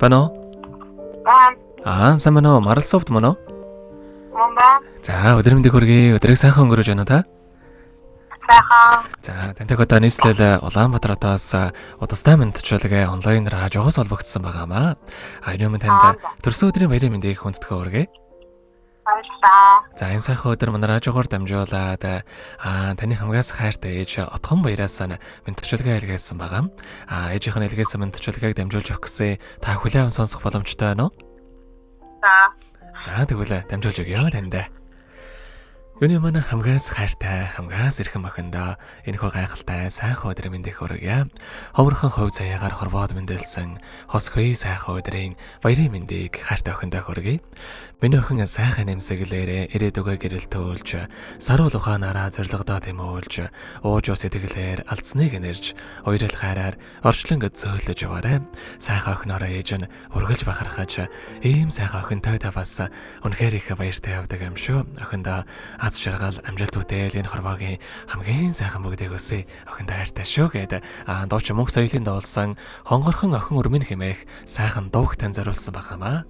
Байна уу? Байна. Аа, сайн байна уу? Марал Совд мөн үү? Мөн байна. За, өдрийн мэндийг хүргэе. Өдрийг сайхан өнгөрөөж байна уу та? Сайхан. За, тантай одоо нийслэл Улаанбаатар хотоос удастай мэндчилгээ онлайнаар хажуугаас холбогдсон байгаамаа. А энэ өмнө танд төрсөн өдрийн баярын мэндийг хүндэтгэн хүргэе. Баярлалаа. За, энэ сайхан өдөр манай радиогоор дамжуулаад таны хамгаас хайртай ээж Отхон баяраас мэндчилгээ илгээсэн байгаа. А ээжийнх нь илгээсэн мэндчилгээг дамжуулж өгөх гэсэн та хүлээн сонсох боломжтой байна уу? За. За, тэгвэл дамжуулж өгье танд. Юуны маань хамгаас хайртай, хамгаас эрхэм охиндоо энэхүү гайхалтай сайхан өдрийн мэндийг хүргье. Ховорхон хувь заяагаар хорвоод мэндэлсэн хосгүй сайхан өдрийн баярын мэндийг хайртай охиндоо хүргэе. Миний охин сайхан нэмсэглээрээ ирээдүгөө гэрэлтүүлж, саруул ухаанаараа зоригдоо тэмүүлж, ууж ус сэтгэлээр алдсныг нэрж, уярл хайраар орчлон зөөлөж яваарай. Сайхан охиноороо ээж нь үргэлж бахархаж, ийм сайхан охинтой та бас үнэхээр их баяртай явдаг юм шүү. Охиндоо аз жаргал, амжилт бүтээл энэ хорвоогийн хамгийн сайхан бүгдийг өсөе. Охиндоо хайртай шүү гэд дуучин мөнх соёлын дуулсан хонгорхон охин өрмөн хэмээх сайхан дууг тань зориулсан байгаамаа.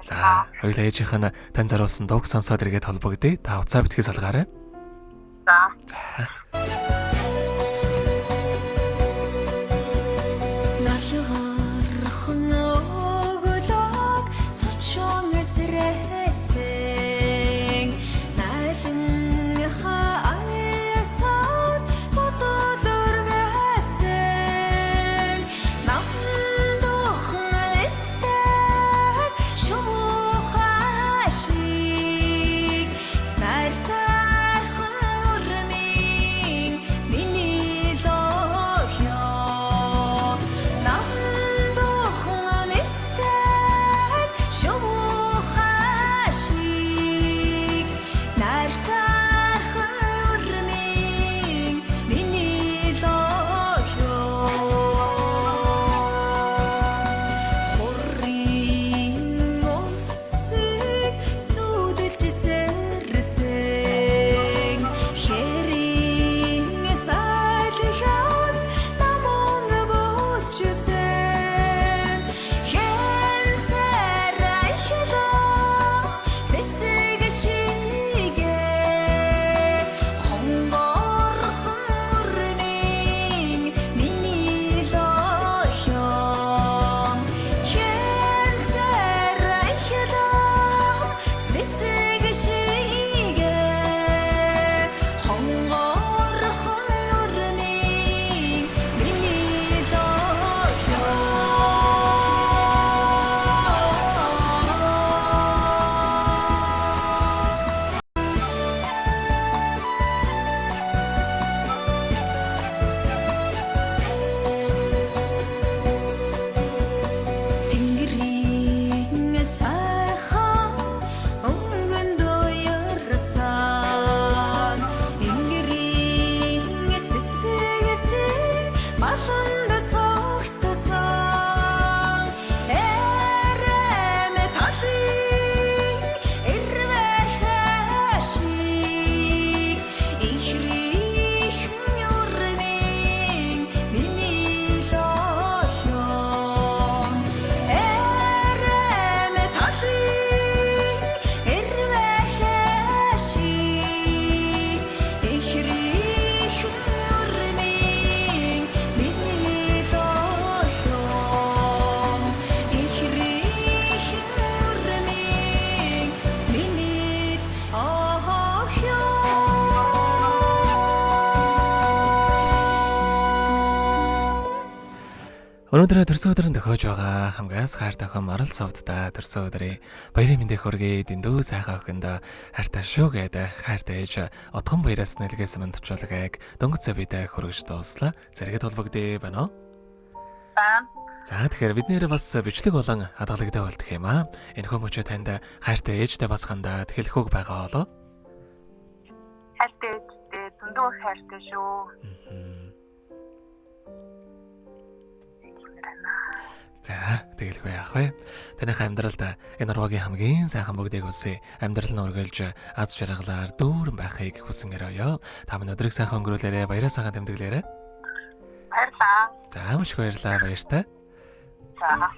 За, хоёулаа ээжийнх нь тань зориулсан дууг сонсоод эргээд холбогдъё. Та уцаа битгий салгаарай. За. За. Налгархан өглөөг цочон эсрэсэн найлынхаа аясаар бодол өргөсөн намдухан эстэй шувууха шиг нартай өрмийн миний лохио намдухан эстэй шувууха шиг нартай өрмийн миний лохио Хурийн усыг зүудэлж сэрсэн хэрийн салхинд намун бочсон хэнцэр ахлаа цэцэг шигэ хонгорхон өрмийн миний лохио хэнцэр ахлаа цэцэг шигэ хонгорхон өрмийн миний лохио. Тэнгэрийн сайхан өнгөн дуярсан Тэнгэрийн цэцэгсэн баланд согтсон Эрэм талын эрвэхэ шиг Инхрихэн өрмийн миний лохио Эрэм талын эрвэхэ шиг Инхрихэн өрмийн миний лохио Инхрихэн өрмийн миний лохио. Өнөөдөр төрсөн өдрийн тохиож байгаа хамгаас хайртай охин Марал Совдтай төрсөн өдрийн баярын мэндийг хүргэе. Дэндүү сайхан охиндоо хайртай шүү гэд хайртай ээж Отхон баяраас нэлгээсэн мэндчилгээг дөнгөж бидэд хүргэж дууслаа. Зэрэгэд холбогдъё байна уу? Байна. За, тэгэхээр бид нэр бас бичлэг болон хадгалагдаа болдох юм аа. Энэхүү мөчөө танд хайртай ээжтэй бас хандаад хэлэх үг байгаа болов? Хайртай ээжтэй зөндөө их хайртай шүү. За, тэгэлгүй яах вэ? Таныхаа амьдралд энэ орвогийн хамгийн сайхан бүгдийг хүсье. Амьдрал нь үргэлж аз жаргалаар дүүрэн байхыг хүсэн өрөөё. Та минь өдрийг сайхан өнгөрүүлээрэй, баяраа сайхан тэмдэглээрэй. Баярлалаа. За, маш их баярлалаа, баяртай. За.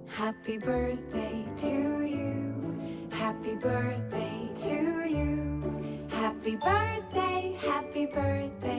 Happy birthday to you. Happy birthday to you. Happy birthday, happy birthday.